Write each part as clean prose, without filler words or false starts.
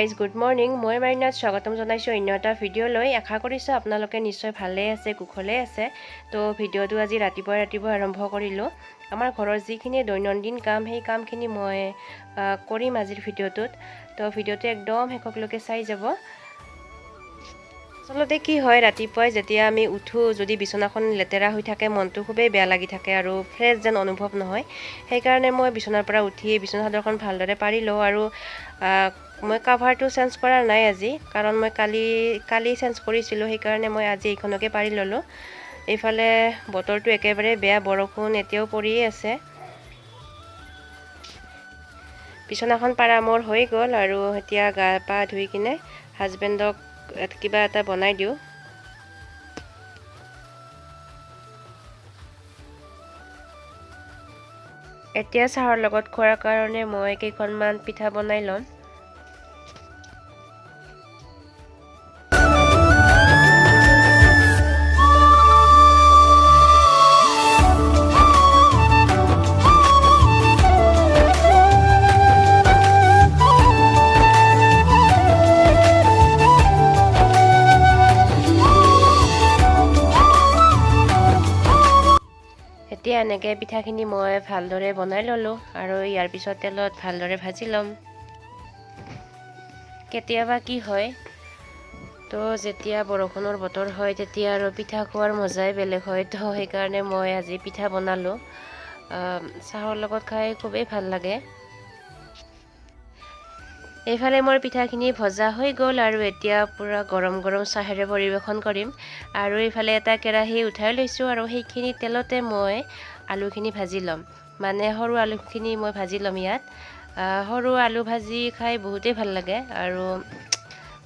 Guys, good morning. মই মাইনাত স্বাগতম জনাইছোঁ অন্য এটা ভিডিঅ' লৈ। আশা কৰিছোঁ আপোনালোকে নিশ্চয় ভালে আছে, কুশলে আছে। তো ভিডিঅ'টো আজি ৰাতিপুৱাই ৰাতিপুৱাই আৰম্ভ কৰিলোঁ। আমাৰ ঘৰৰ যিখিনি দৈনন্দিন কাম, সেই কামখিনি মই কৰিম আজিৰ ভিডিঅ'টোত। তো ভিডিঅ'টো একদম শেষলৈকে চাই যাব। আচলতে কি হয়, ৰাতিপুৱাই যেতিয়া আমি উঠোঁ, যদি বিচনাখন লেতেৰা হৈ থাকে, মনটো খুবেই বেয়া লাগি থাকে আৰু ফ্ৰেছ যেন অনুভৱ নহয়। সেইকাৰণে মই বিচনাৰ পৰা উঠি বিচনা চাদৰখন ভালদৰে পাৰি লওঁ। আৰু মই কাভাৰটো চেঞ্জ কৰা নাই আজি, কাৰণ মই কালি কালি চেঞ্জ কৰিছিলোঁ, সেইকাৰণে মই আজি এইখনকে পাৰি ল'লোঁ। এইফালে বতৰটো একেবাৰে বেয়া, বৰষুণ এতিয়াও পৰিয়ে আছে। বিচনাখন পাৰা মোৰ হৈ গ'ল আৰু এতিয়া গা পা ধুই কিনে হাজবেণ্ডক কিবা এটা বনাই দিওঁ। এতিয়া চাহৰ লগত খোৱাৰ কাৰণে মই কেইখনমান পিঠা বনাই ল'ম। এতিয়া এনেকৈ পিঠাখিনি মই ভালদৰে বনাই ল'লোঁ আৰু ইয়াৰ পিছত তেলত ভালদৰে ভাজি ল'ম। কেতিয়াবা কি হয়, তো যেতিয়া বৰষুণৰ বতৰ হয় তেতিয়া আৰু পিঠা খোৱাৰ মজাই বেলেগ হয়। তো সেইকাৰণে মই আজি পিঠা বনালোঁ। চাহৰ লগত খাই খুবেই ভাল লাগে। এইফালে মোৰ পিঠাখিনি ভজা হৈ গ'ল আৰু এতিয়া পূৰা গৰম গৰম চাহেৰে পৰিৱেশন কৰিম। আৰু এইফালে এটা কেৰাহী উঠাই লৈছোঁ আৰু সেইখিনি তেলতে মই আলুখিনি ভাজি ল'ম। মানে সৰু আলুখিনি মই ভাজি ল'ম। ইয়াত সৰু আলু ভাজি খাই বহুতেই ভাল লাগে আৰু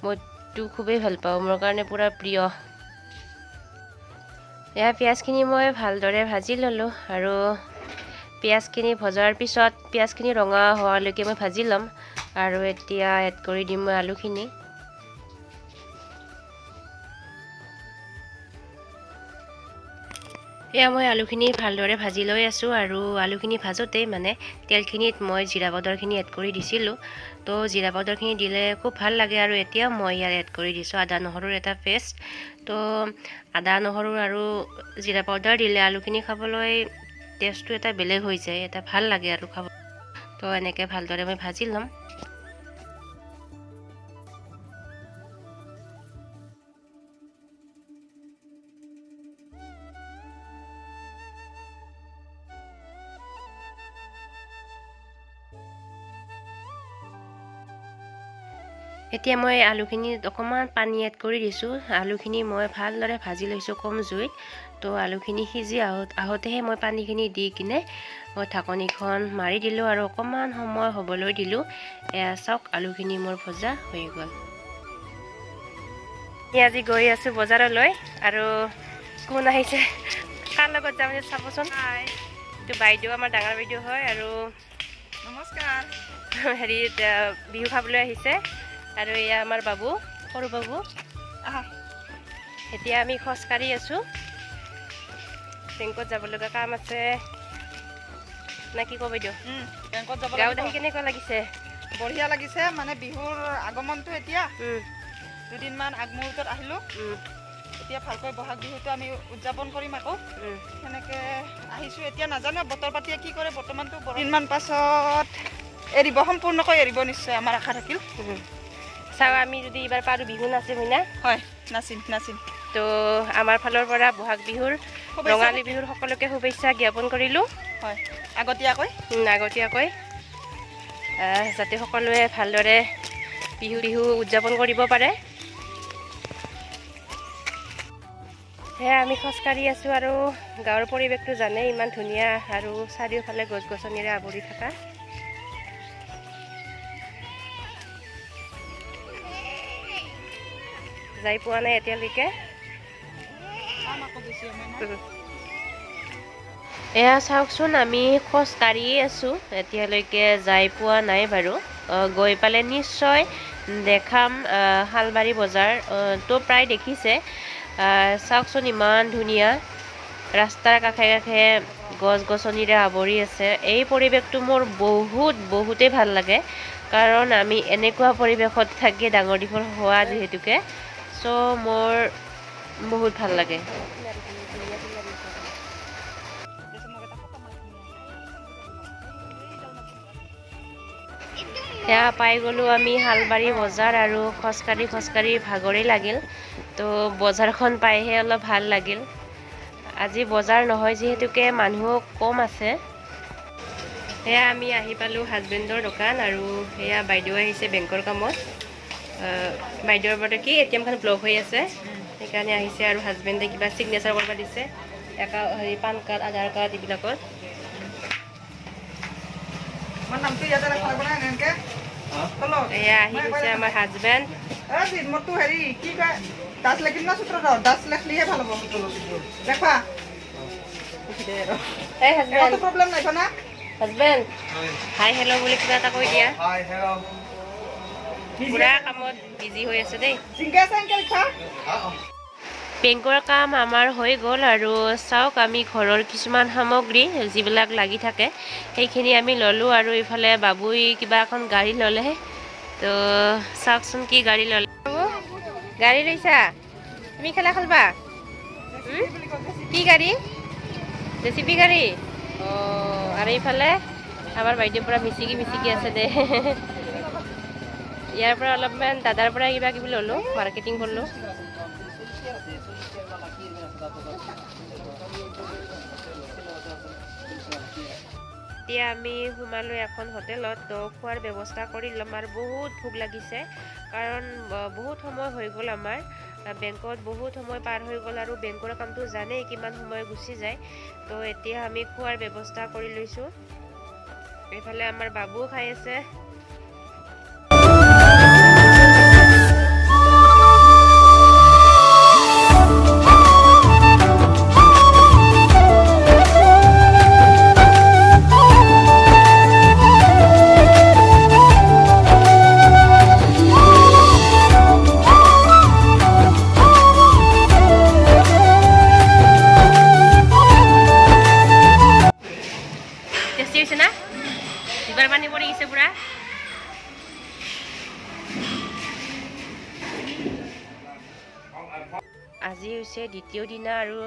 মইতো খুবেই ভাল পাওঁ, মোৰ কাৰণে পূৰা প্ৰিয়। এয়া পিঁয়াজখিনি মই ভালদৰে ভাজি ল'লোঁ আৰু পিঁয়াজখিনি ভজাৰ পিছত পিঁয়াজখিনি ৰঙা হোৱালৈকে মই ভাজি ল'ম। আৰু এতিয়া এড কৰি দিম মই আলুখিনি। এয়া মই আলুখিনি ভালদৰে ভাজি লৈ আছোঁ আৰু আলুখিনি ভাজোঁতেই মানে তেলখিনিত মই জিৰা পাউডাৰখিনি এড কৰি দিছিলোঁ। তো জিৰা পাউডাৰখিনি দিলে খুব ভাল লাগে। আৰু এতিয়া মই ইয়াত এড কৰি দিছোঁ আদা নহৰুৰ এটা পেষ্ট। তো আদা নহৰু আৰু জিৰা পাউডাৰ দিলে আলুখিনি খাবলৈ টেষ্টটো এটা বেলেগ হৈ যায়, এটা ভাল লাগে আৰু খাব। তো এনেকৈ ভালদৰে মই ভাজি ল'ম। এতিয়া মই আলুখিনিত অকণমান পানী এড কৰি দিছোঁ। আলুখিনি মই ভালদৰে ভাজি লৈছোঁ কম জুইত। তো আলুখিনি সিজি আহোঁতেহে মই পানীখিনি দি কিনে মই ঢাকনিখন মাৰি দিলোঁ আৰু অকণমান সময় হ'বলৈ দিলোঁ। এয়া চাওক, আলুখিনি মোৰ ভজা হৈ গ'ল। আজি গৈ আছোঁ বজাৰলৈ আৰু কোন আহিছে, কাৰ লগত যাম চাবচোন। এইটো বাইদেউ, আমাৰ ডাঙৰ বাইদেউ হয়। আৰু নমস্কাৰ। হেৰি বিহু খাবলৈ আহিছে। আৰু এয়া আমাৰ বাবু, সৰু বাবু। এতিয়া আমি খোজকাঢ়ি আছোঁ, বেংকত যাব লগা কাম আছে না কি ক'ব বাইদেউ? বেংকত যাব। গাঁৱত আহি কেনেকুৱা লাগিছে? বঢ়িয়া লাগিছে। মানে বিহুৰ আগমনটো এতিয়া দুদিনমান আগমুহূৰ্তত আহিলোঁ। এতিয়া ভালকৈ বহাগ বিহুটো আমি উদযাপন কৰিম আকৌ, সেনেকৈ আহিছোঁ। এতিয়া নাজানো বতৰ পাতিয়ে কি কৰে, বৰ্তমানটো দুদিনমান পাছত এৰিব, সম্পূৰ্ণকৈ এৰিব নিশ্চয়, আমাৰ আশা থাকিল। চাওঁ আমি যদি এইবাৰ পাৰোঁ বিহু নাচিম, হয় না? হয়, নাচিম নাচিম। তো আমাৰ ফালৰ পৰা বহাগ বিহুৰ, ৰঙালী বিহুৰ সকলোকে শুভেচ্ছা জ্ঞাপন কৰিলোঁ। হয়, আগতীয়াকৈ। আগতীয়াকৈ, যাতে সকলোৱে ভালদৰে বিহু উদযাপন কৰিব পাৰে। সেয়া আমি খোজকাঢ়ি আছোঁ আৰু গাঁৱৰ পৰিৱেশটো জানে ইমান ধুনীয়া আৰু চাৰিওফালে গছ গছনিৰে আৱৰি থকা। যাই পোৱা নাই এতিয়ালৈকে। এয়া চাওকচোন, আমি খোজকাঢ়িয়ে আছোঁ, এতিয়ালৈকে যাই পোৱা নাই বাৰু। গৈ পালে নিশ্চয় দেখাম। শালবাৰী বজাৰ তো প্ৰায় দেখিছে। চাওকচোন ইমান ধুনীয়া ৰাস্তাৰ কাষে কাষে গছ গছনিৰে আৱৰি আছে। এই পৰিৱেশটো মোৰ বহুত বহুতেই ভাল লাগে। কাৰণ আমি এনেকুৱা পৰিৱেশত থাকি ডাঙৰ দীঘল হোৱা যিহেতুকে, চ' মোৰ বহুত ভাল লাগে। সেয়া পাই গ'লোঁ আমি শালবাৰী বজাৰ আৰু খোজকাঢ়ি খোজকাঢ়ি ভাগৰেই লাগিল। তো বজাৰখন পাইহে অলপ ভাল লাগিল। আজি বজাৰ নহয় যিহেতুকে মানুহো কম আছে। সেয়া আমি আহি পালোঁ হাজবেণ্ডৰ দোকান আৰু সেয়া বাইদেউ আহিছে বেংকৰ কামত। বাইদেউৰ বাৰে কি এ.টি.এমখন ব্লক হৈ আছে, সেইকাৰণে আহিছে। আৰু হাজবেণ্ডে কিবা ছিগনেচাৰ কৰিব দিছে, হেৰি পান কাৰ্ড, আধাৰ কাৰ্ড এইবিলাকত। এয়া আহি গৈছে আমাৰ হাজবেণ্ড। হাজবেণ্ড হাই হেল্ল' বুলি কিবা এটা কৈ দিয়া। পুৰা কামত বিজি হৈ আছে দেই। বেংকৰ কাম আমাৰ হৈ গ'ল আৰু চাওক আমি ঘৰৰ কিছুমান সামগ্ৰী যিবিলাক লাগি থাকে সেইখিনি আমি ল'লোঁ। আৰু ইফালে বাবুই কিবা এখন গাড়ী ল'লে, তো চাওকচোন কি গাড়ী ল'লে। গাড়ী লৈছা তুমি? খেলা খেলবা? কি গাড়ী? জেচিপি গাড়ী। অঁ, আৰু এইফালে আমাৰ বাইদেউ পূৰা মিচিকি মিচিকি আছে দে। ইয়াৰ পৰা অলপমান দাদাৰ পৰা কিবা কিবি ল'লোঁ, মাৰ্কেটিং কৰিলোঁ। এতিয়া আমি সোমালোঁ এখন হোটেলত, তো খোৱাৰ ব্যৱস্থা কৰি ল'ম। আৰু বহুত ভোক লাগিছে, কাৰণ বহুত সময় হৈ গ'ল আমাৰ বেংকত, বহুত সময় পাৰ হৈ গ'ল। আৰু বেংকৰ কামটো জানেই কিমান সময় গুচি যায়। তো এতিয়া আমি খোৱাৰ ব্যৱস্থা কৰি লৈছোঁ। এইফালে আমাৰ বাবুও খাই আছে। টেষ্টি হৈছে না? জিভাৰ পানী পৰি গৈছে পুৰা। আজি হৈছে দ্বিতীয় দিনা আৰু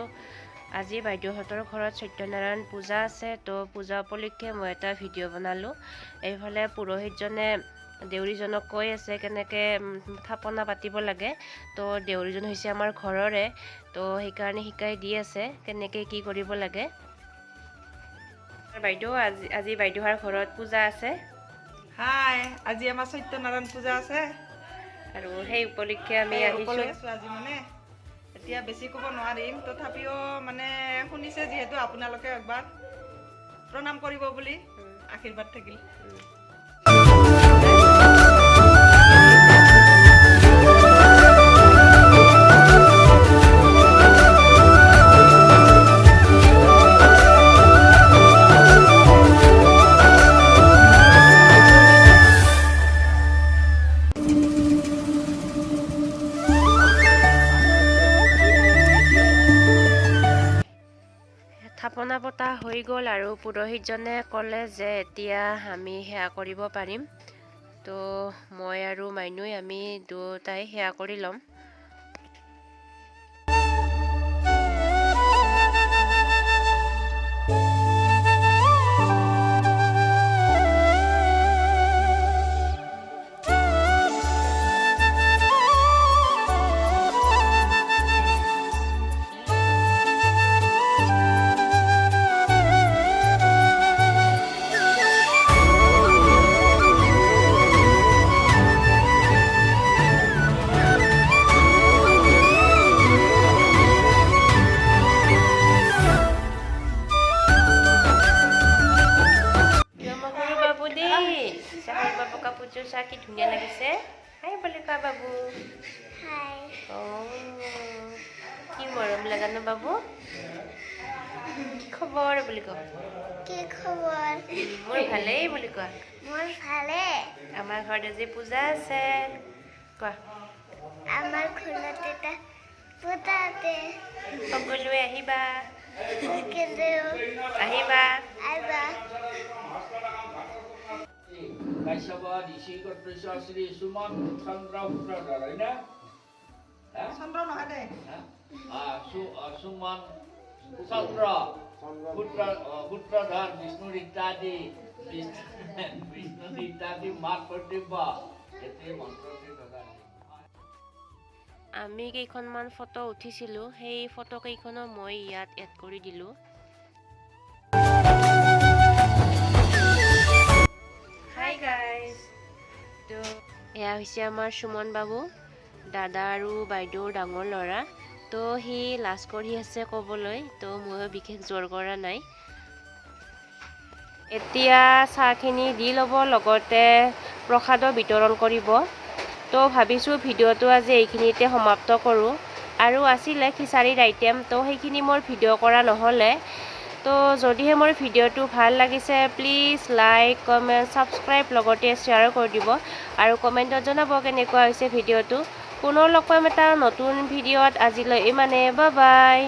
আজি বাইদেউহঁতৰ ঘৰত সত্যনাৰায়ণ পূজা আছে। তো পূজা উপলক্ষে মই এটা ভিডিঅ' বনালোঁ। এইফালে পুৰোহিতজনে দেউৰীজনক কৈ আছে কেনেকৈ থাপনা পাতিব লাগে। তো দেউৰীজন হৈছে আমাৰ ঘৰৰে, তো সেইকাৰণে শিকাই দি আছে কেনেকৈ কি কৰিব লাগে। বাইদেউ আজি আজি বাইদেউহাৰ ঘৰত পূজা আছে। হাই, আজি আমাৰ সত্যনাৰায়ণ পূজা আছে আৰু সেই উপলক্ষে আমি আহিছোঁ আজি। মানে এতিয়া বেছি ক'ব নোৱাৰিম, তথাপিও মানে শুনিছে যিহেতু আপোনালোকে একবাৰ প্ৰণাম কৰিব বুলি আশীৰ্বাদ থাকিল। থাপনা পতা হৈ গ'ল আৰু পুৰোহিতজনে ক'লে যে এতিয়া আমি সেৱা কৰিব পাৰিম। তো মই আৰু মাইনুই আমি দুয়োটাই সেৱা কৰি ল'ম। কাপোৰযোৰ চা কি ধুনীয়া লাগিছে। হাই বুলি কোৱা বাবু। অঁ, কি মৰম লগা ন বাবু। কি খবৰ বুলি কোৱা। কি খবৰ? মোৰ ভালেই বুলি কোৱা। মোৰ ভালে। আমাৰ ঘৰত আজি পূজা আছে কোৱা। আমাৰ ঘৰত এটা পূজা আছে। সকলোৱে আহিবা। কিন্তু আহিবা। আহিবা। কাশ্যপ ঋষি গোত্ৰস্য শ্ৰী সুমন চন্দ্ৰ সূত্ৰধৰ, হয়নে? হা? চন্দ্ৰ নহয় দে। হা? সুমন চন্দ্ৰ সূত্ৰধৰ বিষ্ণু ইত্যাদি, বিষ্ণু ইত্যাদি মাত কৰ্তব্য এতে মন্ত্ৰটি দদাতি। আমি কেইখনমান ফটো উঠিছিলোঁ, সেই ফটো কেইখনো মই ইয়াত এড কৰি দিলোঁ। হাই গাইজ, তো এয়া হৈছে আমাৰ সুমন বাবু, দাদা আৰু বাইদেউৰ ডাঙৰ ল'ৰা। তো সি লাজ কৰি আছে ক'বলৈ, তো ময়ো বিশেষ জোৰ কৰা নাই। এতিয়া চাহখিনি দি ল'ব, লগতে প্ৰসাদো বিতৰণ কৰিব। তো ভাবিছোঁ ভিডিঅ'টো আজি এইখিনিতে সমাপ্ত কৰোঁ। আৰু আছিলে খিচাৰীৰ আইটেম, তো সেইখিনি মোৰ ভিডিঅ' কৰা নহ'লে। তো যদিহে মোৰ ভিডিঅ'টো ভাল লাগিছে, প্লিজ লাইক, কমেণ্ট, ছাবস্ক্ৰাইব লগতে শ্বেয়াৰ কৰি দিব আৰু কমেণ্টত জনাব কেনেকুৱা হৈছে ভিডিঅ'টো। পুনৰ লগ পাম এটা নতুন ভিডিঅ'ত। আজিলৈ ইমানে, বাই বাই।